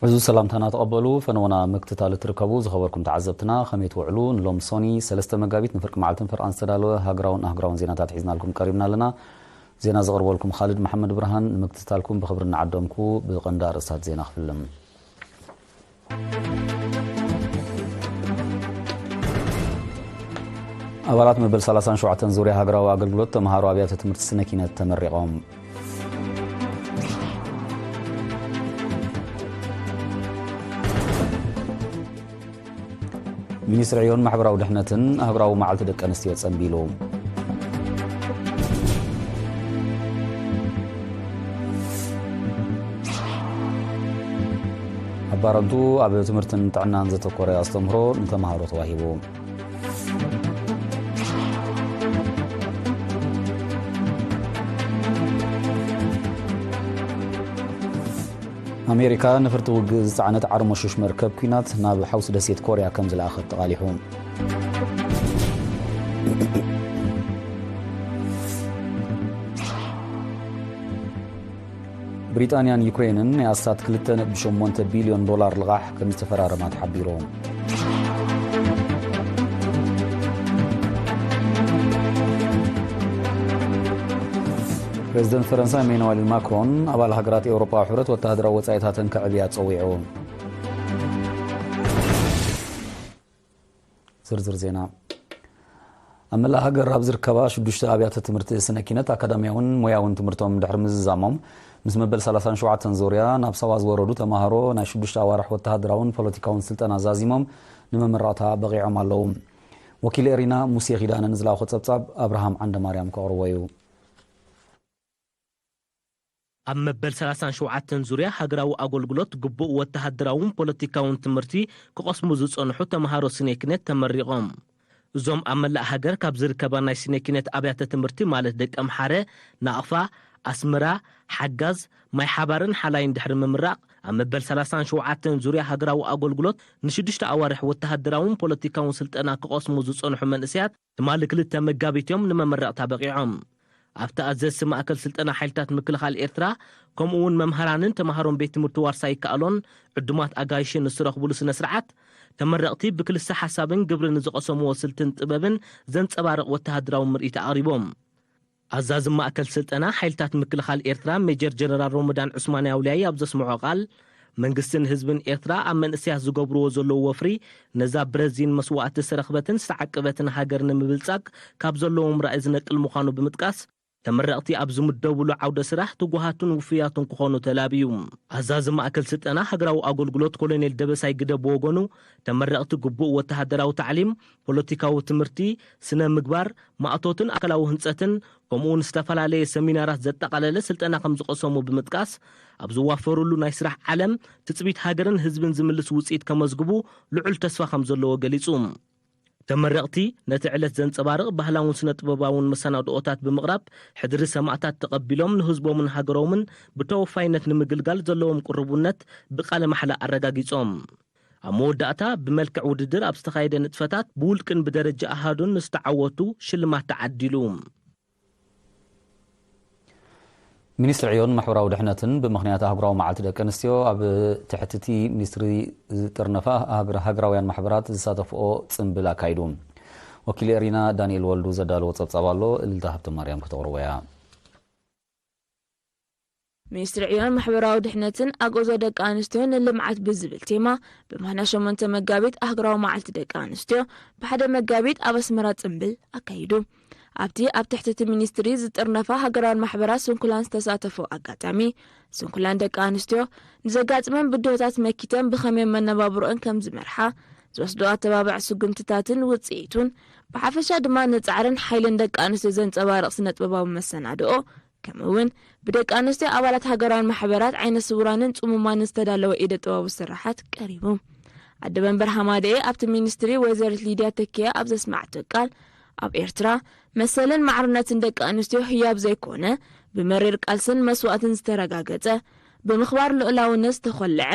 ዕዙዝ ሰላምታና ተቐበሉ። ፈነወና ምክትታል እትርከቡ ዝኸበርኩም ተዓዘብትና፣ ከመይ ትውዕሉ? ንሎም ሶኒ ሰለስተ መጋቢት ንፍርቂ መዓልትን ፈርቓን ዝተዳለወ ሃገራውን ኣህጉራውን ዜናታት ሒዝናልኩም ቀሪብና ኣለና። ዜና ዘቕርበልኩም ኻልድ መሓመድ ብርሃን፣ ንምክትታልኩም ብኽብሪ እናዓደምኩ ብቐንዲ ኣርእስታት ዜና ክፍልም። ኣባላት መበል ሰላሳን ሸውዓተን ዙርያ ሃገራዊ ኣገልግሎት ተምሃሮ ኣብያተ ትምህርቲ ስነ ኪነት ተመሪቖም። ሚኒስትሪ ዕዮን ማሕበራዊ ድሕነትን ኣህጉራዊ መዓልቲ ደቂ ኣንስትዮ ጸንቢሉ። ኣብ ባረንቱ ኣብ ትምህርትን ጥዕናን ዘተኮረ ኣስተምህሮ ንተምሃሮ ተዋሂቡ። ኣሜሪካ ነፈርቲ ውግእ ዝጸዓነት ዓርሞሹሽ መርከብ ኲናት ናብ ሓውሲ ደሴት ኮርያ ከም ዝለኣኸት ተቓሊሑ። ብሪጣንያን ዩክሬንን ናይ ኣስታት ክልተ ነጥቢ ሸሞንተ ቢልዮን ዶላር ልቓሕ ከም ዝተፈራረማ ተሓቢሩ። ፕሬዚደንት ፈረንሳ ኢማኑኤል ማክሮን ኣባል ሃገራት ኤውሮጳዊ ሕብረት ወተሃደራዊ ወጻኢታተን ከዕብያ ጸዊዑ። ዝርዝር ዜና። ኣብ መላእ ሃገር ኣብ ዝርከባ ሽዱሽተ ኣብያተ ትምህርቲ ስነ ኪነት ኣካዳሚያውን ሞያውን ትምህርቶም ድሕሪ ምዝዛሞም፣ ምስ መበል ሰላሳን ሸውዓተን ዙርያ ናብ ሳዋ ዝወረዱ ተምሃሮ ናይ ሽዱሽተ ኣዋርሕ ወተሃደራውን ፖለቲካውን ስልጠና ዛዚሞም ንመመረቕታ በቒዖም ኣለዉ። ወኪል ኤሪና ሙሴ ኪዳነ ንዝለኣኾ ጸብጻብ ኣብርሃም ዓንደማርያም ከቕርቦ እዩ። ኣብ መበል ሰላሳን ሸውዓተን ዙርያ ሃገራዊ ኣገልግሎት ግቡእ ወተሃደራውን ፖለቲካውን ትምህርቲ ክቐስሙ ዝጸንሑ ተምሃሮ ስነ ኪነት ተመሪቖም። እዞም ኣብ መላእ ሃገር ካብ ዝርከባ ናይ ስነ ኪነት ኣብያተ ትምህርቲ ማለት ደቂ ኣምሓረ፣ ናቕፋ፣ ኣስመራ፣ ሓጋዝ፣ ማይ ሓባርን ሓላይን ድሕሪ ምምራቕ፣ ኣብ መበል ሰላሳን ሸውዓተን ዙርያ ሃገራዊ ኣገልግሎት ንሽዱሽተ ኣዋርሕ ወተሃደራውን ፖለቲካውን ስልጠና ክቐስሙ ዝጸንሑ መንእሰያት ትማሊ ክልተ መጋቢት እዮም ንመመረቕታ በቒዖም። ኣብቲ ኣዘዝቲ ማእከል ስልጠና ሓይልታት ምክልኻል ኤርትራ፣ ከምኡ እውን መምሃራንን ተምሃሮን ቤት ትምህርቲ ዋርሳይ ይከኣሎን ዕዱማት ኣጋይሽን ዝተረኽቡሉ ስነ ስርዓት፣ ተመረቕቲ ብክልሰ ሓሳብን ግብርን ዝቐሰምዎ ስልትን ጥበብን ዘንጸባርቕ ወተሃደራዊ ምርኢት ኣቕሪቦም። ኣዛዚ ማእከል ስልጠና ሓይልታት ምክልኻል ኤርትራ ሜጀር ጀነራል ሮመዳን ዑስማን ኣውልያይ ኣብ ዘስምዖ ቃል፣ መንግስትን ህዝብን ኤርትራ ኣብ መንእሰያት ዝገብርዎ ዘለዉ ወፍሪ፣ ነዛ ብረዚን መስዋእቲ ዝተረኽበትን ዝተዓቀበትን ሃገር ንምብልጻግ ካብ ዘለዎም ራእይ ዝነቅል ምዃኑ ብምጥቃስ፣ ተመረቕቲ ኣብ ዝምደብሉ ዓውደ ስራሕ ትጉሃቱን ውፉያቱን ክኾኑ ተላብዩ። ኣዛዚ ማእከል ስልጠና ሃገራዊ ኣገልግሎት ኮሎኔል ደበሳይ ግደ ብወገኑ፣ ተመረቕቲ ግቡእ ወተሃደራዊ ታዕሊም፣ ፖለቲካዊ ትምህርቲ፣ ስነ ምግባር፣ ማእቶትን ኣካላዊ ህንጸትን፣ ከምኡውን ዝተፈላለየ ሰሚናራት ዘጠቓለለ ስልጠና ከም ዝቐሰሙ ብምጥቃስ፣ ኣብ ዝዋፈሩሉ ናይ ስራሕ ዓለም ትጽቢት ሃገርን ህዝብን ዝምልስ ውጽኢት ከመዝግቡ ልዑል ተስፋ ከም ዘለዎ ገሊጹ። ተመረቕቲ ነቲ ዕለት ዘንጸባርቕ ባህላውን ስነ ጥበባውን መሰናድኦታት ብምቕራብ፣ ሕድሪ ሰማእታት ተቐቢሎም ንህዝቦምን ሃገሮምን ብተወፋይነት ንምግልጋል ዘለዎም ቅርቡነት ብቃለ ማሕላ ኣረጋጊጾም። ኣብ መወዳእታ ብመልክዕ ውድድር ኣብ ዝተኻየደ ንጥፈታት ብውልቅን ብደረጃ ኣሃዱን ንዝተዓወቱ ሽልማት ተዓዲሉ። ሚኒስትሪ ዕዮን ማሕበራዊ ድሕነትን ብምኽንያት ኣህጉራዊ መዓልቲ ደቂ ኣንስትዮ ኣብ ትሕቲ እቲ ሚኒስትሪ ዝጥርነፋ ሃገር-፣ ሃገራውያን ማሕበራት ዝሳተፍኦ ጽምብል ኣካይዱ። ወኪል ኤሪና ዳንኤል ወልዱ ዘዳለዎ ጸብጻብ ኣሎ፣ እልልታ ሃብተማርያም ከተቕርቦ እያ። ሚኒስትሪ ዕዮን ማሕበራዊ ድሕነትን ኣጎዞ ደቂ ኣንስትዮ ንልምዓት ብዝብል ቴማ ብማህና ሸሞንተ መጋቢት ኣህጉራዊ መዓልቲ ደቂ ኣንስትዮ ብሓደ መጋቢት ኣብ ኣስመራ ጽምብል ኣካይዱ። ኣብቲ ኣብ ትሕቲ እቲ ሚኒስትሪ ዝጥርነፋ ሃገራውያን ማሕበራት ስንኩላን ዝተሳተፎ ኣጋጣሚ፣ ስንኩላን ደቂ ኣንስትዮ ንዘጋጥመን ብድሆታት መኪተን ብኸመይ መነባብሮአን ከም ዝመርሓ፣ ዝወስዶ ኣተባብዕ ስጉምትታትን ውጽኢቱን፣ ብሓፈሻ ድማ ንጻዕርን ሓይልን ደቂ ኣንስትዮ ዘንጸባርቕ ስነ ጥበባዊ መሰናድኦ፣ ከምኡ እውን ብደቂ ኣንስትዮ ኣባላት ሃገራውያን ማሕበራት ዓይነ ስውራንን ጽሙማንን ዝተዳለወ ኢደ ጥበባዊ ስራሓት ቀሪቡ። ኣደ መንበር ሃማደኤ ኣብቲ ሚኒስትሪ ወይዘሪት ሊድያ ተኪያ ኣብ ዘስማዕቶ ቃል፣ ኣብ ኤርትራ መሰልን ማዕርነትን ደቂ ኣንስትዮ ህያብ ዘይኮነ፣ ብመሪር ቃልስን መስዋእትን ዝተረጋገጸ፣ ብምኽባር ልኡላውነት ዝተኾልዐ፣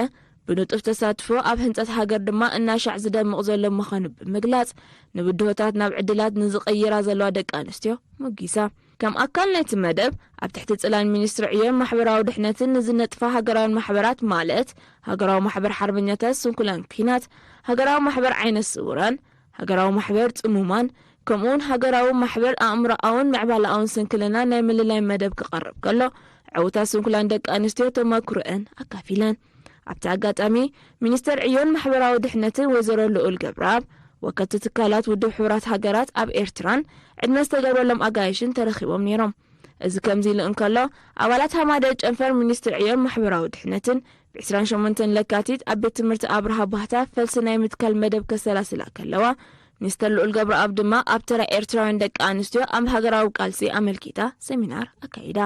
ብንጡፍ ተሳትፎ ኣብ ህንጸት ሃገር ድማ እናሻዕ ዝደምቕ ዘሎ ምዃኑ ብምግላጽ፣ ንብድሆታት ናብ ዕድላት ንዝቕይራ ዘለዋ ደቂ ኣንስትዮ ሞጊሳ። ከም ኣካል ናይቲ መደብ፣ ኣብ ትሕቲ ጽላል ሚኒስትሪ ዕዮን ማሕበራዊ ድሕነትን ንዝነጥፋ ሃገራውያን ማሕበራት፣ ማለት ሃገራዊ ማሕበር ሓርበኛታት ስንኩላን ኲናት፣ ሃገራዊ ማሕበር ዓይነ ስውራን፣ ሃገራዊ ማሕበር ጽሙማን፣ ከምኡውን ሃገራዊ ማሕበር ኣእምሮኣውን ምዕባለኣውን ስንክልና ናይ ምልላይ መደብ ክቐርብ ከሎ፣ ዕውታት ስንኩላን ደቂ ኣንስትዮ ተመክሮአን ኣካፊለን። ኣብቲ ኣጋጣሚ፣ ሚኒስተር ዕዮን ማሕበራዊ ድሕነትን ወይዘሮ ልኡል ገብረኣብ፣ ወከልቲ ትካላት ውድብ ሕቡራት ሃገራት ኣብ ኤርትራን ዕድመ ዝተገብረሎም ኣጋይሽን ተረኺቦም ነይሮም። እዚ ከምዚ ኢሉ እንከሎ፣ ኣባላት ሃማደ ጨንፈር ሚኒስትሪ ዕዮን ማሕበራዊ ድሕነትን ብ ዕስራን ሸሞንተን ለካቲት ኣብ ቤት ትምህርቲ ኣብርሃ ባህታ ፈልሲ ናይ ምትካል መደብ ከሰላስላ ከለዋ፣ ሚኒስተር ልኡል ገብረኣብ ድማ ኣብ ተራ ኤርትራውያን ደቂ ኣንስትዮ ኣብ ሃገራዊ ቃልሲ ኣመልኪታ ሰሚናር ኣካይዳ።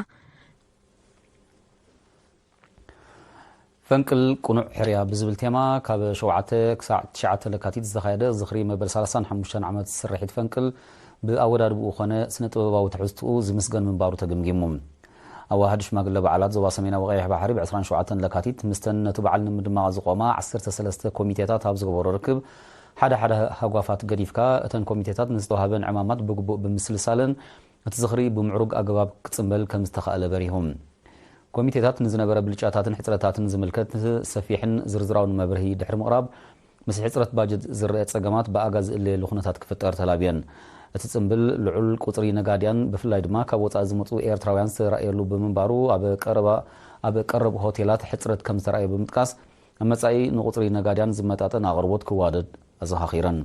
ፈንቅል ቅኑዕ ሕርያ ብዝብል ቴማ ካብ ሸውዓተ ክሳዕ ትሽዓተ ለካቲት ዝተኻየደ ዝኽሪ መበል ሰላሳን ሓሙሽተን ዓመት ስርሒት ፈንቅል ብኣወዳድብኡ ኮነ ስነ ጥበባዊ ትሕዝትኡ ዝምስገን ምንባሩ ተገምጊሙ። ኣዋሃዲ ሽማግለ በዓላት ዞባ ሰሜናዊ ቀይሕ ባሕሪ ብ ዕስራን ሸውዓተን ለካቲት ምስተን ነቲ በዓል ንምድማቕ ዝቖማ ዓሰርተ ሰለስተ ኮሚቴታት ኣብ ዝገበሮ ርክብ ሓደ ሓደ ሃጓፋት ገዲፍካ እተን ኮሚቴታት ንዝተዋህበን ዕማማት ብግቡእ ብምስልሳለን እቲ ዝኽሪ ብምዕሩግ ኣገባብ ክጽንበል ከም ዝተኻእለ በሪሁ። ኮሚቴታት ንዝነበረ ብልጫታትን ሕጽረታትን ዝምልከት ሰፊሕን ዝርዝራውን መብርሂ ድሕሪ ምቕራብ፣ ምስ ሕጽረት ባጀት ዝረአ ጸገማት ብኣጋ ዝእለየሉ ኩነታት ክፍጠር ተላብየን። እቲ ጽምብል ልዑል ቁጽሪ ነጋድያን ብፍላይ ድማ ካብ ወጻኢ ዝመጹ ኤርትራውያን ዝተራእየሉ ብምንባሩ ኣብ ቀረባ ኣብ ቀረብ ሆቴላት ሕጽረት ከም ዝተራእየ ብምጥቃስ፣ ኣብ መጻኢ ንቁጽሪ ነጋድያን ዝመጣጠን ኣቕርቦት ክዋደድ ኣዘኻኺረን።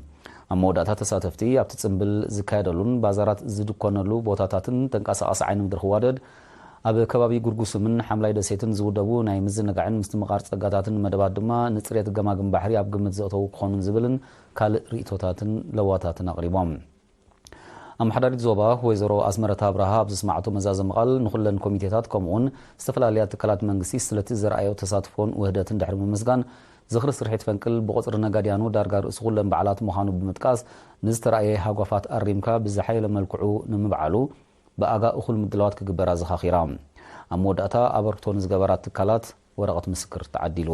ኣብ መወዳእታ ተሳተፍቲ ኣብቲ ጽምብል ዝካየደሉን ባዛራት ዝድኮነሉ ቦታታትን ተንቀሳቓሲ ዓይኒ ምድሪ ክዋደድ ኣብ ከባቢ ጉርጉስምን ሓምላይ ደሴትን ዝውደቡ ናይ ምዝንጋዕን ምስትምቓር ጸጋታትን መደባት ድማ ንጽሬት ገማግም ባሕሪ ኣብ ግምት ዘእተዉ ክኾኑን ዝብልን ካልእ ርእይቶታትን ለዋታትን ኣቕሪቦም። ኣመሓዳሪት ዞባ ወይዘሮ ኣስመረታ ኣብርሃ ኣብ ዘስማዕቶ መዛዘሚ ቃል ንኹለን ኮሚቴታት ከምኡውን ዝተፈላለያ ትካላት መንግስቲ ስለቲ ዘርኣዮ ተሳትፎን ውህደትን ድሕሪ ምምስጋን ዝኽሪ ስርሒት ፈንቅል ብቁጽሪ ነጋድያኑ ዳርጋ ርእሲ ኩለን በዓላት ምዃኑ ብምጥቃስ ንዝተራእየ ሃጓፋት ኣሪምካ ብዝሓየለ መልክዑ ንምብዓሉ ብኣጋ እኹል ምድላዋት ክግበር ኣዘኻኺራ። ኣብ መወዳእታ ኣበርክቶ ንዝገበራ ትካላት ወረቐት ምስክር ተዓዲሉ።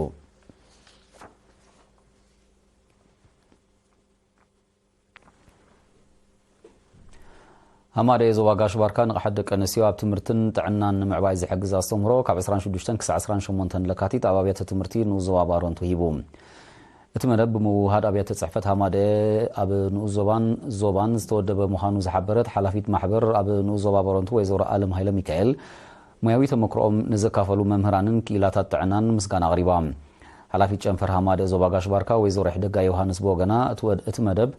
ሃማደኤ ዞባ ጋሽ ባርካ ንቕሓት ደቂ ኣንስትዮ ኣብ ትምህርትን ጥዕናን ንምዕባይ ዝሕግዝ ኣስተምህሮ ካብ ዕስራን ሽዱሽተን ክሳዕ ዕስራን ሸሞንተን ለካቲት ኣብ ኣብያተ ትምህርቲ ንኡስ ዞባ ባሮንቱ ሂቡ። እቲ መደብ ብምውህሃድ ኣብያተ ጽሕፈት ሃማደኤ ኣብ ንኡስ ዞባን ዞባን ዝተወደበ ምዃኑ ዝሓበረት ሓላፊት ማሕበር ኣብ ንኡስ ዞባ ባሮንቱ ወይዘሮ ኣለም ሃይለ ሚካኤል፣ ሞያዊ ተመክሮኦም ንዘካፈሉ መምህራንን ክኢላታት ጥዕናን ምስጋና ኣቕሪባ። ሓላፊት ጨንፈር ሃማደ ዞባ ጋሽ ባርካ ወይዘሮ ሕደጋ ዮሃንስ ብወገና፣ እቲ ወድ-፣ እቲ መደብ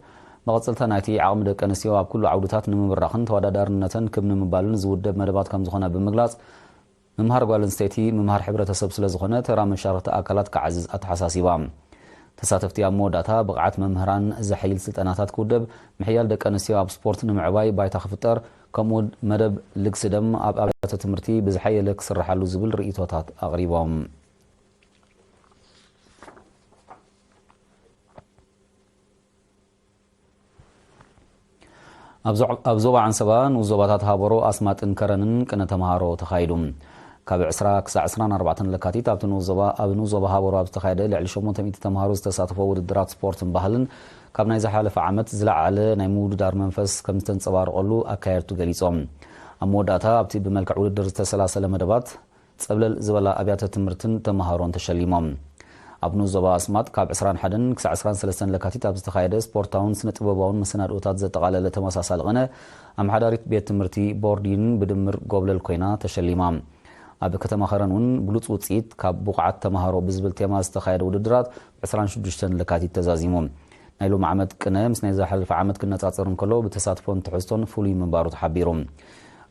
መቐጸልታ ናይቲ ዓቕሚ ደቂ ኣንስትዮ ኣብ ኩሉ ዓውድታት ንምብራኽን ተወዳዳርነተን ክብ ንምባልን ዝውደብ መደባት ከም ዝኾነ ብምግላጽ፣ ምምሃር ጓል ኣንስተይቲ ምምሃር ሕብረተሰብ ስለ ዝኾነ፣ ተራ መሻርኽቲ ኣካላት ክዓዝዝ ኣተሓሳሲባ። ተሳተፍቲ ኣብ መወዳእታ ብቕዓት መምህራን ዘሐይል ስልጠናታት ክውደብ፣ ምሕያል ደቂ ኣንስትዮ ኣብ ስፖርት ንምዕባይ ባይታ ክፍጠር፣ ከምኡ እውን መደብ ልግሲ ደም ኣብ ኣብያተ ትምህርቲ ብዝሓየለ ክስርሓሉ ዝብል ርእይቶታት ኣቕሪቦም። ኣብ ዞ-፣ ኣብ ዞባ ዓንሰባ ንኡስ ዞባታት ሃበሮ፣ ኣስማጥን ከረንን ቅነ ተምሃሮ ተኻይዱ። ካብ ዕስራ ክሳዕ ዕስራን ኣርባዕተን ለካቲት ኣብቲ ንኡስ ዞባ፣ ኣብ ንኡስ ዞባ ሃበሮ ኣብ ዝተኻየደ ልዕሊ ሸሞንተ ሚእቲ ተምሃሮ ዝተሳተፎ ውድድራት ስፖርትን ባህልን፣ ካብ ናይ ዝሓለፈ ዓመት ዝለዓለ ናይ ምውድዳር መንፈስ ከም ዝተንጸባረቐሉ ኣካየድቱ ገሊጾም። ኣብ መወዳእታ ኣብቲ ብመልክዕ ውድድር ዝተሰላሰለ መደባት፣ ጸብለል ዝበላ ኣብያተ ትምህርትን ተመሃሮን ተሸሊሞም። ኣብ ንኡስ ዞባ ኣስማጥ ካብ ዕስራን ሓደን ክሳዕ ዕስራን ሰለስተን ለካቲት ኣብ ዝተኻየደ ስፖርታውን ስነ ጥበባውን መሰናድኦታት ዘጠቓለለ ተመሳሳሊ ቅነ፣ ኣመሓዳሪት ቤት ትምህርቲ ቦርዲን ብድምር ጎብለል ኮይና ተሸሊማ። ኣብ ከተማ ከረን እውን ብሉጽ ውጽኢት ካብ ብቑዓት ተመሃሮ ብዝብል ቴማ ዝተኻየደ ውድድራት ዕስራን ሽዱሽተን ለካቲት ተዛዚሙ። ናይ ሎሚ ዓመት ቅነ ምስ ናይ ዝሓለፈ ዓመት ክነጻጸር እንከሎ ብተሳትፎን ትሕዝቶን ፍሉይ ምንባሩ ተሓቢሩ።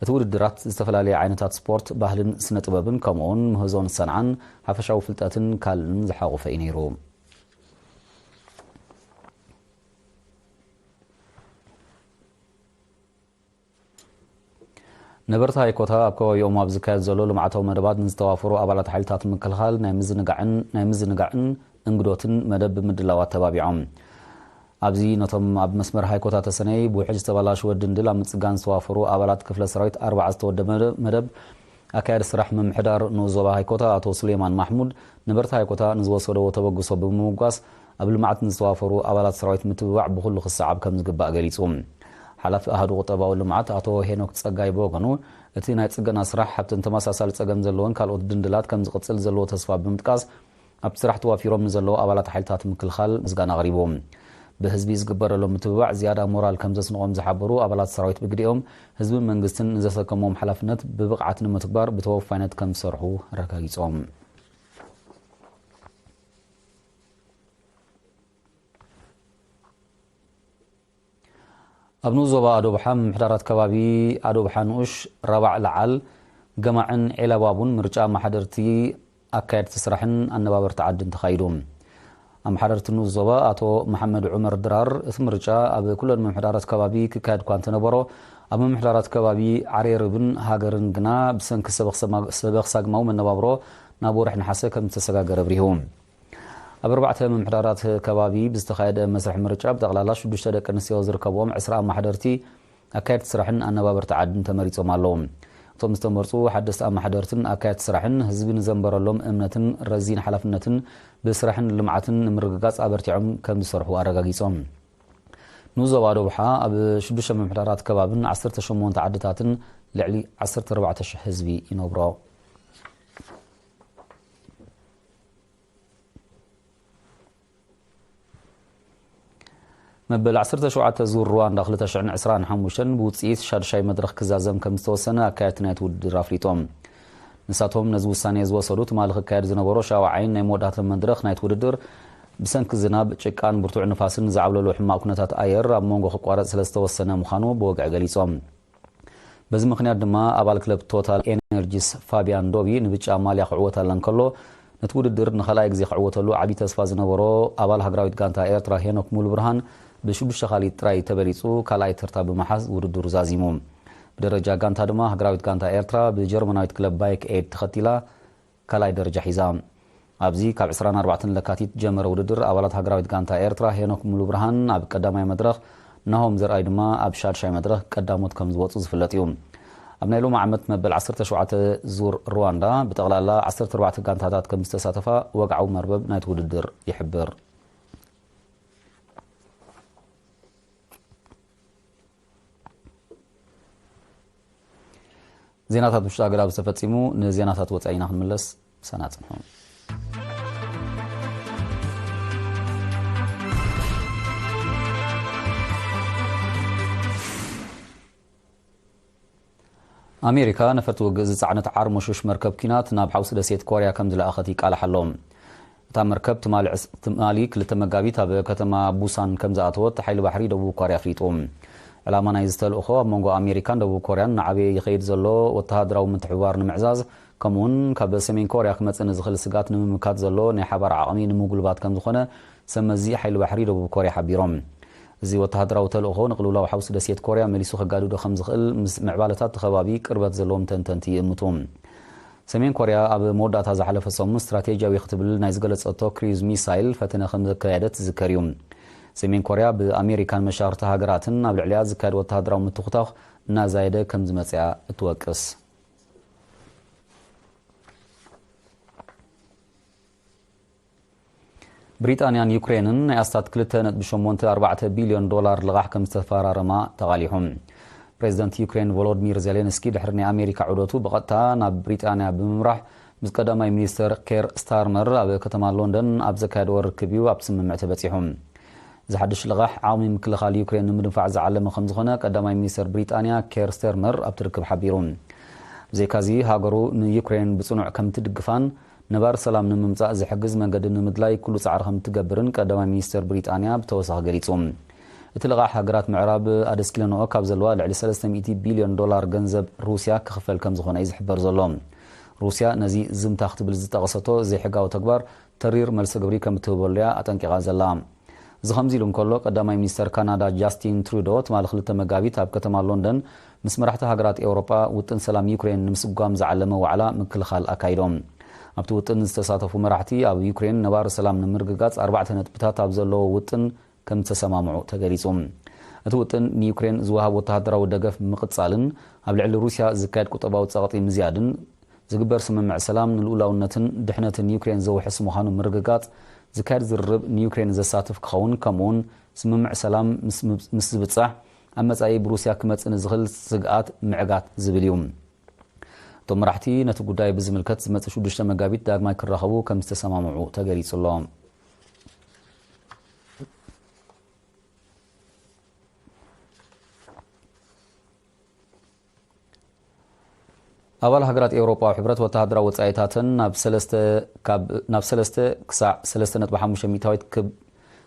እቲ ውድድራት ዝተፈላለየ ዓይነታት ስፖርት፣ ባህልን ስነ ጥበብን ከምኡውን ምህዞን ዝሰንዓን ሓፈሻዊ ፍልጠትን ካልእን ዝሓቖፈ እዩ ነይሩ። ነበርቲ ሃይኮታ ኣብ ከባቢኦም ኣብ ዝካየድ ዘሎ ልምዓታዊ መደባት ንዝተዋፈሩ ኣባላት ሓይልታት ምክልኻል ናይ ምዝንጋዕን ናይ ምዝንጋዕን እንግዶትን መደብ ብምድላው ኣተባቢዖም። ኣብዚ ነቶም ኣብ መስመር ሃይኮታ ተሰነይ ብውሕጅ ዝተበላሸወ ድንድል ኣብ ምጽጋን ዝተዋፈሩ ኣባላት ክፍለ ሰራዊት ኣርባዓ ዝተወደበ መደብ ኣካያዲ ስራሕ ምምሕዳር ንኡስ ዞባ ሃይኮታ ኣቶ ሱሌማን ማሕሙድ ነበርቲ ሃይኮታ ንዝወሰደዎ ተበግሶ ብምምጓስ ኣብ ልምዓት ንዝተዋፈሩ ኣባላት ሰራዊት ምትብባዕ ብኹሉ ክሰዓብ ከም ዝግባእ ገሊጹ። ሓላፊ ኣሃዱ ቁጠባዊ ልምዓት ኣቶ ሄኖክ ጸጋይ ብወገኑ፣ እቲ ናይ ጽገና ስራሕ ኣብተን ተመሳሳሊ ጸገም ዘለወን ካልኦት ድንድላት ከም ዝቕጽል ዘለዎ ተስፋ ብምጥቃስ፣ ኣብቲ ስራሕ ተዋፊሮም ንዘለዉ ኣባላት ሓይልታት ምክልኻል ምስጋና ኣቕሪቡ። ብህዝቢ ዝግበረሎም ምትብባዕ ዝያዳ ሞራል ከም ዘስንቖም ዝሓበሩ ኣባላት ሰራዊት ብግዲኦም፣ ህዝብን መንግስትን ንዘሰከሞም ሓላፍነት ብብቕዓት ንምትግባር ብተወፋይነት ከም ዝሰርሑ ኣረጋጊጾም። ኣብ ንኡስ ዞባ ኣዶብሓ ምምሕዳራት ከባቢ ኣዶብሓ ንኡሽ፣ ራባዕ ለዓል፣ ገማዕን ዒላባቡን ምርጫ ኣመሓደርቲ፣ ኣካየድቲ ስራሕን ኣነባበርቲ ዓድን ተኻይዱ። ኣመሓደርቲ ንኡስ ዞባ ኣቶ መሓመድ ዑመር ድራር፣ እቲ ምርጫ ኣብ ኩለን ምምሕዳራት ከባቢ ክካየድ እኳ እንተነበሮ፣ ኣብ ምምሕዳራት ከባቢ ዓሬርብን ሃገርን ግና ብሰንኪ ሰበኽ ሰማ-፣ ሰበኽ ሳግማዊ መነባብሮ ናብ ወርሒ ነሓሰ ከም ዝተሰጋገረ ኣብሪሁ። ኣብ ኣርባዕተ ምምሕዳራት ከባቢ ብዝተኻየደ መስርሕ ምርጫ ብጠቕላላ ሽዱሽተ ደቂ ኣንስትዮ ዝርከብኦም ዕስራ ኣመሓደርቲ ኣካየድቲ ስራሕን ኣነባበርቲ ዓድን ተመሪጾም ኣለዉ። እቶም ዝተመርጹ ሓደስቲ ኣመሓደርትን ኣካየድቲ ስራሕን ህዝቢ ንዘንበረሎም እምነትን ረዚን ሓላፍነትን ብስራሕን ልምዓትን ንምርግጋጽ ኣበርቲዖም ከም ዝሰርሑ ኣረጋጊጾም። ንዞባ ዶብሓ ኣብ ሽዱሽተ ምምሕዳራት ከባብን ዓሰርተ ሸሞንተ ዓድታትን ልዕሊ ዓሰርተ ኣርባዕተ ሽሕ ህዝቢ ይነብሮ። መበል ዓሰርተ ሸውዓተ ዙር ሩዋንዳ ክልተ ሽሕን ዕስራን ሓሙሽተን ብውጽኢት ሻድሻይ መድረኽ ክዛዘም ከም ዝተወሰነ ኣካየድቲ ናይቲ ውድድር ኣፍሊጦም። ንሳቶም ነዚ ውሳኔ ዝወሰዱ ትማሊ ክካየድ ዝነበሮ ሻውዓይን ናይ መወዳእታ መድረኽ ናይቲ ውድድር ብሰንኪ ዝናብ፣ ጭቃን ብርቱዕ ንፋስን ዝዓብለሎ ሕማቕ ኩነታት ኣየር ኣብ መንጎ ክቋረጽ ስለ ዝተወሰነ ምዃኑ ብወግዒ ገሊጾም። በዚ ምኽንያት ድማ ኣባል ክለብ ቶታል ኤነርጂስ ፋቢያን ዶቢ ንብጫ ማልያ ክዕወተላ እንከሎ፣ ነቲ ውድድር ንኻልኣይ ግዜ ክዕወተሉ ዓቢ ተስፋ ዝነበሮ ኣባል ሃገራዊት ጋንታ ኤርትራ ሄኖክ ሙሉብርሃን ብሽዱሽተ ካልኢት ጥራይ ተበሊጹ ካልኣይ ተርታ ብምሓዝ ውድድሩ ዛዚሙ። ብደረጃ ጋንታ ድማ ሃገራዊት ጋንታ ኤርትራ ብጀርመናዊት ክለብ ባይክ ኤድ ተኸቲላ ካልኣይ ደረጃ ሒዛ። ኣብዚ ካብ ዕስራን ኣርባዕተን ለካቲት ጀመረ ውድድር ኣባላት ሃገራዊት ጋንታ ኤርትራ ሄኖክ ሙሉብርሃን ኣብ ቀዳማይ መድረኽ፣ ናሆም ዘርኣይ ድማ ኣብ ሻድሻይ መድረኽ ቀዳሞት ከም ዝወጹ ዝፍለጥ እዩ። ኣብ ናይ ሎሚ ዓመት መበል ዓሰርተ ሸውዓተ ዙር ሩዋንዳ ብጠቕላላ ዓሰርተ ኣርባዕተ ጋንታታት ከም ዝተሳተፋ ወግዓዊ መርበብ ናይቲ ውድድር ይሕብር። ዜናታት ውሽጢ ሃገር ኣብዚ ተፈጺሙ። ንዜናታት ወጻኢ ኢና ክንምለስ፣ ምሳና ጽንሑ። ኣሜሪካ ነፈርቲ ውግእ ዝጸዓነት ዓርሞሽሽ መርከብ ኲናት ናብ ሓውሲ ደሴት ኮርያ ከም ዝለኣኸት ይቃላሕ ኣሎ። እታ መርከብ ትማሊ ዕስ-፣ ትማሊ ክልተ መጋቢት ኣብ ከተማ ቡሳን ከም ዝኣተወት ሓይሊ ባሕሪ ደቡብ ኮርያ ኣፍሊጡ። ዕላማ ናይዚ ተልእኾ ኣብ መንጎ ኣሜሪካን ደቡብ ኮርያን ንዓበየ ይኸይድ ዘሎ ወተሃደራዊ ምትሕብባር ንምዕዛዝ፣ ከምኡውን ካብ ሰሜን ኮርያ ክመጽእ ንዝኽእል ስጋት ንምምካት ዘሎ ናይ ሓባር ዓቕሚ ንምጉልባት ከም ዝኾነ ሰመዚ ሓይሊ ባሕሪ ደቡብ ኮርያ ሓቢሮም። እዚ ወተሃደራዊ ተልእኾ ንቅልውላው ሓውሲ ደሴት ኮርያ መሊሱ ከጋድዶ ከም ዝኽእል ምስ ምዕባለታት እቲ ከባቢ ቅርበት ዘለዎም ተንተንቲ ይእምቱ። ሰሜን ኮርያ ኣብ መወዳእታ ዝሓለፈ ሰሙን ስትራቴጂያዊ ክትብል ናይ ዝገለጸቶ ክሩዝ ሚሳይል ፈተነ ከም ዘካየደት ዝዝከር እዩ። ሰሜን ኮርያ ብኣሜሪካን መሻርክቲ ሃገራትን ኣብ ልዕሊኣ ዝካየድ ወተሃደራዊ ምትኹታኽ እናዛየደ ከም ዝመጽኣ እትወቅስ። ብሪጣንያን ዩክሬንን ናይ ኣስታት ክልተ ነጥቢ ሸሞንተ ኣርባዕተ ቢልዮን ዶላር ልቓሕ ከም ዝተፈራረማ ተቓሊሑ። ፕሬዚደንት ዩክሬን ቮሎድሚር ዜሌንስኪ ድሕሪ ናይ ኣሜሪካ ዑደቱ ብቐጥታ ናብ ብሪጣንያ ብምምራሕ ምስ ቀዳማይ ሚኒስተር ኬር ስታርመር ኣብ ከተማ ሎንደን ኣብ ዘካየድዎ ርክብ እዩ ኣብቲ ስምምዕ ተበጺሑ። እዚ ሓድሽ ልቓሕ ዓቕሚ ምክልኻል ዩክሬን ንምድንፋዕ ዝዓለመ ከም ዝኾነ ቀዳማይ ሚኒስተር ብሪጣንያ ኬር ስታርመር ኣብቲ ርክብ ሓቢሩ። ብዘይካዚ ሃገሩ ንዩክሬን ብጽኑዕ ከም ትድግፋን ነባሪ ሰላም ንምምጻእ ዝሕግዝ መንገዲ ንምድላይ ኩሉ ጻዕሪ ከም እትገብርን ቀዳማይ ሚኒስተር ብሪጣንያ ብተወሳኺ ገሊጹ። እቲ ልቓሕ ሃገራት ምዕራብ ኣደስኪለንኦ ካብ ዘለዋ ልዕሊ ሰለስተ ሚእቲ ቢልዮን ዶላር ገንዘብ ሩስያ ክኽፈል ከም ዝኾነ እዩ ዝሕበር ዘሎ። ሩስያ ነዚ ዝምታ ክትብል ዝጠቐሰቶ ዘይሕጋዊ ተግባር ተሪር መልሲ ግብሪ ከም እትህበሉ እያ ኣጠንቂቓ ዘላ። እዚ ከምዚ ኢሉ እንከሎ፣ ቀዳማይ ሚኒስተር ካናዳ ጃስቲን ትሩዶ ትማሊ ክልተ መጋቢት ኣብ ከተማ ሎንደን ምስ መራሕቲ ሃገራት ኤውሮጳ ውጥን ሰላም ዩክሬን ንምስጓም ዝዓለመ ዋዕላ ምክልኻል ኣካይዶም። ኣብቲ ውጥን ዝተሳተፉ መራሕቲ ኣብ ዩክሬን ነባሪ ሰላም ንምርግጋጽ ኣርባዕተ ነጥብታት ኣብ ዘለዎ ውጥን ከም ዝተሰማምዑ ተገሊጹ። እቲ ውጥን ንዩክሬን ዝወሃብ ወተሃደራዊ ደገፍ ምቕጻልን ኣብ ልዕሊ ሩስያ ዝካየድ ቁጠባዊ ጸቕጢ ምዝያድን ዝግበር ስምምዕ ሰላም ንልኡላውነትን ድሕነትን ዩክሬን ዘውሕስ ምዃኑ ምርግጋጽ፣ ዝካየድ ዝርርብ ንዩክሬን ዘሳትፍ ክኸውን፣ ከምኡውን ስምምዕ ሰላም ምስ፣ ምስ ዝብጻሕ ኣብ መጻኢ ብሩስያ ክመጽእ ንዝኽእል ስግኣት ምዕጋት ዝብል እዩ። እቶም መራሕቲ ነቲ ጉዳይ ብዝምልከት ዝመጽእ ሽዱሽተ መጋቢት ዳግማይ ክራኸቡ ከም ዝተሰማምዑ ተገሊጹ ኣሎ። ኣባል ሃገራት ኤውሮጳዊ ሕብረት ወተሃደራዊ ወጻኢታተን ናብ ሰለስተ፣ ካብ፣ ናብ ሰለስተ ክሳዕ ሰለስተ ነጥቢ ሓሙሽተ ሚእታዊት ክብ-፣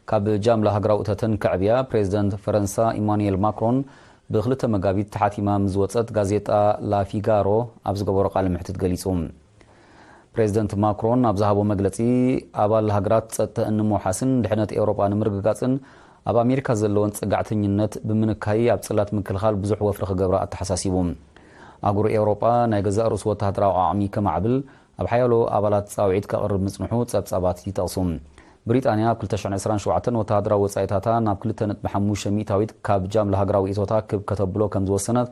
ካብ ጃምላ ሃገራዊ እተተን ከዕብያ፣ ፕሬዚደንት ፈረንሳ ኢማኑኤል ማክሮን ብክልተ መጋቢት ተሓቲማ ምስ ዝወጸት ጋዜጣ ላፊጋሮ ኣብ ዝገበሮ ቃለ መሕትት ገሊጹ። ፕሬዚደንት ማክሮን ኣብ ዝሃቦ መግለጺ፣ ኣባል ሃገራት ጸጥተአን ንምውሓስን ድሕነት ኤውሮጳ ንምርግጋጽን ኣብ ኣሜሪካ ዘለወን ጸጋዕተኝነት ብምንካይ ኣብ ጽላት ምክልኻል ብዙሕ ወፍሪ ክገብራ ኣተሓሳሲቡ። ኣህጉር ኤውሮጳ ናይ ገዛእ ርእሱ ወተሃደራዊ ዓቕሚ ከማዕብል ኣብ ሓያሎ ኣባላት ጻውዒት ከቕርብ ምጽንሑ ጸብጻባት ይጠቕሱ። ብሪጣንያ ኣብ ክልተ ሽሕን ዕስራን ሸውዓተን ወተሃደራዊ ወጻኢታታ ናብ ክልተ ነጥቢ ሓሙሽተ ሚእታዊት ካብ ጃምላ ሃገራዊ እቶታ ክብ ከተብሎ ከም ዝወሰነት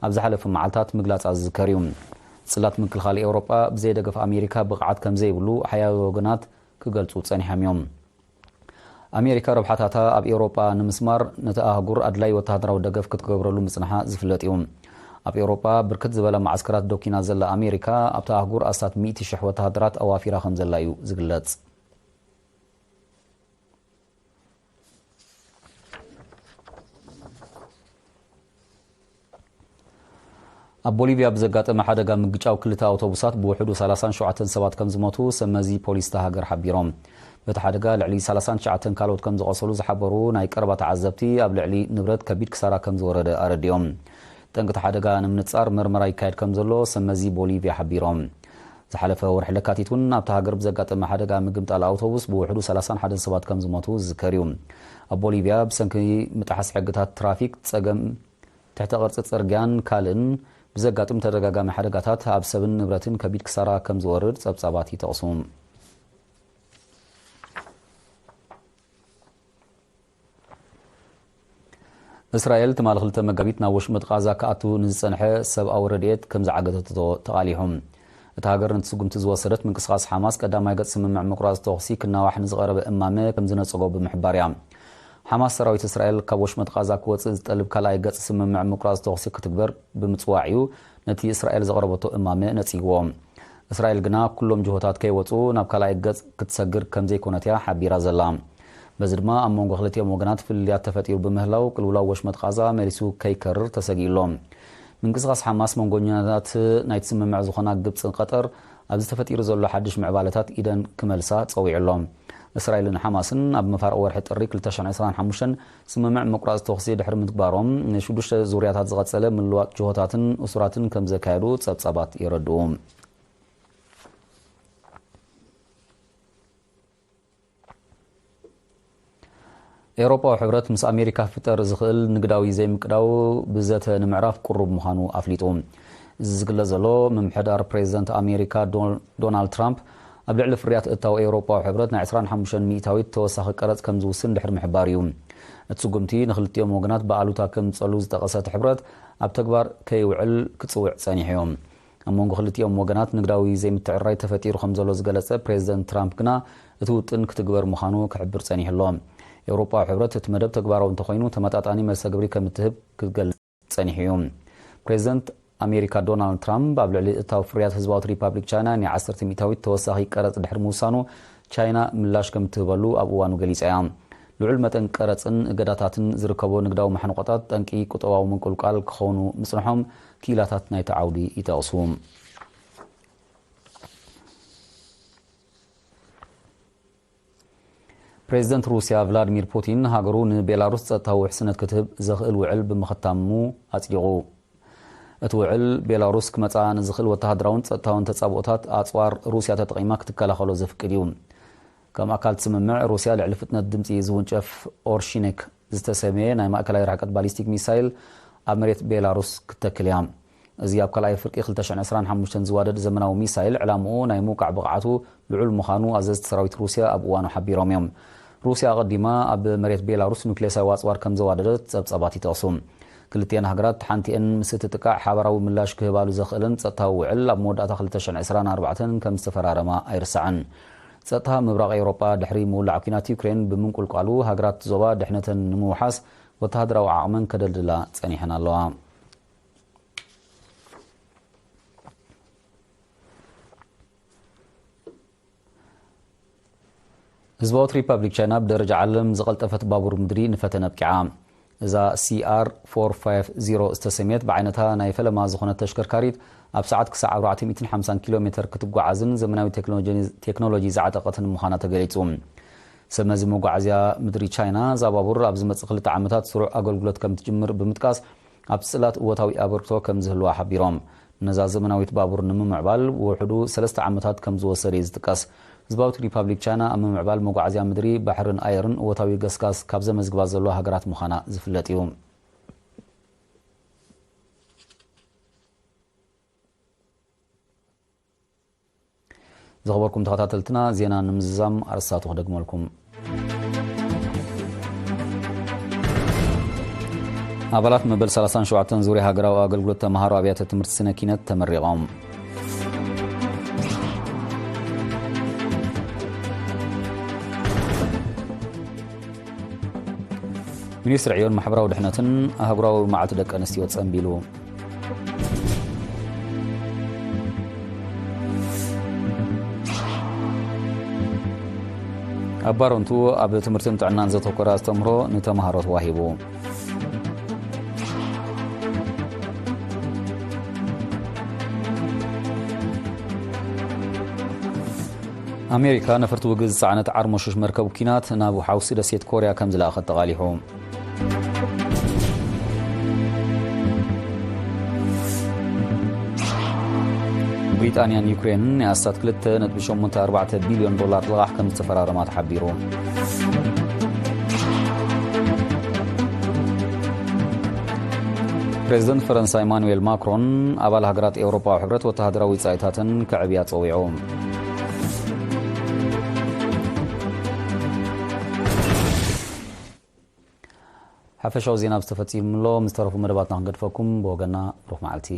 ኣብ ዝሓለፈ መዓልታት ምግላጻ ዝዝከር እዩ። ጽላት ምክልኻል ኤውሮጳ ብዘይ ደገፍ ኣሜሪካ ብቕዓት ከም ዘይብሉ ሓያሎ ወገናት ክገልጹ ጸኒሖም እዮም። ኣሜሪካ ረብሓታታ ኣብ ኤውሮጳ ንምስማር ነቲ ኣህጉር ኣድላይ ወተሃደራዊ ደገፍ ክትገብረሉ ምጽንሓ ዝፍለጥ እዩ። ኣብ ኤውሮጳ ብርክት ዝበላ መዓስከራት ዶኪና ዘላ ኣሜሪካ ኣብቲ ኣህጉር ኣስታት ሚእቲ ሽሕ ወተሃደራት ኣዋፊራ ከም ዘላ እዩ ዝግለጽ። ኣብ ቦሊቪያ ብዘጋጠመ ሓደጋ ምግጫው ክልተ ኣውቶቡሳት ብውሕዱ ሰላሳን ሸውዓተን ሰባት ከም ዝሞቱ ሰመዚ ፖሊስ እታ ሃገር ሓቢሮም። በቲ ሓደጋ ልዕሊ ሰላሳን ትሽዓተን ካልኦት ከም ዝቖሰሉ ዝሓበሩ ናይ ቀረባ ተዓዘብቲ፣ ኣብ ልዕሊ ንብረት ከቢድ ክሳራ ከም ዝወረደ ኣረዲኦም። ጠንቂ እቲ ሓደጋ ንምንጻር መርመራ ይካየድ ከም ዘሎ ሰመዚ ቦሊቪያ ሓቢሮም። ዝሓለፈ ወርሒ ለካቲት እውን ኣብታ ሃገር ብዘጋጠመ ሓደጋ ምግምጣል ኣውቶቡስ ብውሕዱ ሰላሳን ሓደን ሰባት ከም ዝሞቱ ዝዝከር እዩ። ኣብ ቦሊቪያ ብሰንኪ ምጥሓስ ሕግታት ትራፊክ፣ ጸገም ትሕተ ቅርጺ ጽርግያን ካልእን ብዘጋጥም ተደጋጋሚ ሓደጋታት ኣብ ሰብን ንብረትን ከቢድ ክሳራ ከም ዝወርድ ጸብጻባት ይጠቕሱ። እስራኤል ትማሊ ክልተ መጋቢት ናብ ወሽመጥ ቃዛ ክኣቱ ንዝጸንሐ ሰብኣዊ ረድኤት ከም ዝዓገተቶ ተቓሊሑ። እታ ሃገር ነቲ ስጉምቲ ዝወሰደት ምንቅስቓስ ሓማስ ቀዳማይ ገጽ ስምምዕ ምቁራጽ ተኹሲ ክናዋሕ ንዝቐረበ እማመ ከም ዝነጸጎ ብምሕባር እያ። ሓማስ ሰራዊት እስራኤል ካብ ወሽመጥ ቃዛ ክወጽእ ዝጠልብ ካልኣይ ገጽ ስምምዕ ምቁራጽ ተኹሲ ክትግበር ብምጽዋዕ እዩ ነቲ እስራኤል ዘቕረበቶ እማመ ነጺግዎ። እስራኤል ግና ኩሎም ጅሆታት ከይወጹ ናብ ካልኣይ ገጽ ክትሰግር ከም ዘይኮነት እያ ሓቢራ ዘላ። በዚ ድማ ኣብ መንጎ ክልቲኦም ወገናት ፍልልያት ተፈጢሩ ብምህላው ቅልውላው ወሽመጥ ቃዛ መሊሱ ከይከርር ተሰጊኡ ኣሎ። ምንቅስቓስ ሓማስ መንጎኛታት ናይቲ ስምምዕ ዝኾና ግብጽን ቀጠር ኣብዚ ተፈጢሩ ዘሎ ሓድሽ ምዕባለታት ኢደን ክመልሳ ጸዊዑ ኣሎ። እስራኤልን ሓማስን ኣብ መፋርቕ ወርሒ ጥሪ ክልተ ሽሕን ዕስራን ሓሙሽተን ስምምዕ ምቁራጽ ተኹሲ ድሕሪ ምግባሮም ንሽዱሽተ ዙርያታት ዝቐጸለ ምልዋጥ ጅሆታትን እሱራትን ከም ዘካየዱ ጸብጻባት የረድኡ። ኤውሮጳዊ ሕብረት ምስ ኣሜሪካ ክፍጠር ዝኽእል ንግዳዊ ዘይምቅዳው ብዘተ ንምዕራፍ ቅሩብ ምዃኑ ኣፍሊጡ። እዚ ዝግለጽ ዘሎ ምምሕዳር ፕሬዚደንት ኣሜሪካ ዶ-፣ ዶናልድ ትራምፕ ኣብ ልዕሊ ፍርያት እታው ኤውሮጳዊ ሕብረት ናይ ዕስራን ሓሙሽተን ሚእታዊት ተወሳኺ ቀረጽ ከም ዝውስን ድሕሪ ምሕባር እዩ። እቲ ስጉምቲ ንክልቲኦም ወገናት ብኣሉታ ከም ዝጸሉ ዝጠቐሰ እቲ ሕብረት ኣብ ተግባር ከይውዕል ክጽውዕ ጸኒሑ እዩ። ኣብ መንጎ ክልቲኦም ወገናት ንግዳዊ ዘይምትዕርራይ ተፈጢሩ ከም ዘሎ ዝገለጸ ፕሬዚደንት ትራምፕ ግና እቲ ውጥን ክትግበር ምዃኑ ክሕብር ጸኒሑ ኣሎ። ኤውሮጳዊ ሕብረት እቲ መደብ ተግባራዊ እንተኾይኑ ተመጣጣኒ መልሰ ግብሪ ከም እትህብ ክገልጽ ጸኒሑ እዩ። ፕሬዚደንት ኣሜሪካ ዶናልድ ትራምፕ ኣብ ልዕሊ እታው ፍርያት ህዝባዊት ሪፓብሊክ ቻይና ናይ ዓሰርተ ሚእታዊት ተወሳኺ ቀረጽ ድሕሪ ምውሳኑ ቻይና ምላሽ ከም እትህበሉ ኣብ እዋኑ ገሊጻ እያ። ልዑል መጠን ቀረጽን እገዳታትን ዝርከቦ ንግዳዊ ማሕንቆታት ጠንቂ ቁጠባዊ ምንቁልቋል ክኾኑ ምጽንሖም ክኢላታት ናይቲ ዓውዲ ይጠቕሱ። ፕሬዚደንት ሩስያ ቭላድሚር ፑቲን ሃገሩ ንቤላሩስ ጸጥታዊ ውሕስነት ክትህብ ዘኽእል ውዕል ብምኽታሙ ኣጽዲቑ። እቲ ውዕል ቤላሩስ ክመጽኣ ንዝኽእል ወተሃደራውን ጸጥታውን ተጻብኦታት ኣጽዋር ሩስያ ተጠቒማ ክትከላኸሎ ዘፍቅድ እዩ። ከም ኣካል እቲ ስምምዕ ሩስያ ልዕሊ ፍጥነት ድምጺ ዝውንጨፍ ኦርሺኒክ ዝተሰምየ ናይ ማእከላይ ርሕቀት ባሊስቲክ ሚሳይል ኣብ መሬት ቤላሩስ ክትተክል እያ። እዚ ኣብ ካልኣይ ፍርቂ ክልተ ሽሕን ዕስራን ሓሙሽተን ዝዋደድ ዘመናዊ ሚሳይል ዕላምኡ ናይ ምውቃዕ ብቕዓቱ ልዑል ምዃኑ ኣዘዝቲ ሰራዊት ሩስያ ኣብ እዋኑ ሓቢሮም እዮም። ሩስያ ኣቐዲማ ኣብ መሬት ቤላሩስ ኑክሌሳዊ ኣጽዋር ከም ዘዋደደት ጸብጻባት ይጠቕሱ። ክልቲኤን ሃገራት ሓንቲኤን ምስ እትጥቃዕ ሓባራዊ ምላሽ ክህባሉ ዘኽእለን ጸጥታዊ ውዕል ኣብ መወዳእታ ክልተ ሽሕን ዕስራን ኣርባዕተን ከም ዝተፈራረማ ኣይርሳዕን። ጸጥታ ምብራቕ ኤውሮጳ ድሕሪ ምውላዕ ኲናት ዩክሬን ብምንቁልቋሉ፣ ሃገራት ዞባ ድሕነተን ንምውሓስ ወተሃደራዊ ዓቕመን ከደልድላ ጸኒሐን ኣለዋ። ህዝባዊት ሪፓብሊክ ቻይና ብደረጃ ዓለም ዝቐልጠፈት ባቡር ምድሪ ንፈተነ ኣብቂዓ። እዛ C R four five zero ዝተሰምየት ብዓይነታ ናይ ፈለማ ዝኾነት ተሽከርካሪት ኣብ ሰዓት ክሳዕ ኣርባዕተ ሚእትን ሓምሳን ኪሎ ሜትር ክትጓዓዝን ዘመናዊ ቴክኖሎጂ፣ ቴክኖሎጂ ዝዓጠቐትን ምዃና ተገሊጹ። ሰብ መዚ መጓዓዝያ ምድሪ ቻይና እዛ ባቡር ኣብ ዝመጽእ ክልተ ዓመታት ስሩዕ ኣገልግሎት ከም ትጅምር ብምጥቃስ፣ ኣብ ጽላት እወታዊ ኣበርክቶ ከም ዝህልዋ ሓቢሮም። ነዛ ዘመናዊት ባቡር ንምምዕባል ውሕዱ ሰለስተ ዓመታት ከም ዝወሰደ እዩ ዝጥቀስ። ህዝባዊት ሪፓብሊክ ቻይና ኣብ ምምዕባል መጓዓዝያ ምድሪ፣ ባሕርን ኣየርን እወታዊ ገስጋስ ካብ ዘመዝግባ ዘለዋ ሃገራት ምዃና ዝፍለጥ እዩ። ዝኸበርኩም ተኸታተልትና፣ ዜና ንምዝዛም ኣርእስታቱ ክደግመልኩም። ኣባላት መበል ሰላሳን ሸውዓተን ዙርያ ሃገራዊ ኣገልግሎት ተምሃሮ ኣብያተ ትምህርቲ ስነ ኪነት ተመሪቖም። ሚኒስትሪ ዕዮን ማሕበራዊ ድሕነትን ኣህጉራዊ መዓልቲ ደቂ ኣንስትዮ ጸንቢሉ። ኣብ ባረንቱ ኣብ ትምህርትን ጥዕናን ዘተኮረ ኣስተምህሮ ንተምሃሮ ተዋሂቡ። ኣሜሪካ ነፈርቲ ውግእ ዝጸዓነት ዓርሞሽሽ መርከብ ኲናት ናብ ሓውሲ ደሴት ኮርያ ከም ዝለኣኸት ተቓሊሑ። ብሪጣንያን ዩክሬንን ናይ ኣስታት ክልተ ነጥቢ ሸሞንተ ኣርባዕተ ቢልዮን ዶላር ልቓሕ ከም ዝተፈራረማ ተሓቢሩ። ፕሬዚደንት ፈረንሳ ኢማኑኤል ማክሮን ኣባል ሃገራት ኤውሮጳዊ ሕብረት ወተሃደራዊ ጻኢታተን ከዕብያ ጸዊዑ። ሓፈሻዊ ዜና ዝተፈጺሙ ኣሎ። ምስ ተረፉ መደባትና ክንገድፈኩም፣ ብወገና ብሩኽ መዓልቲ።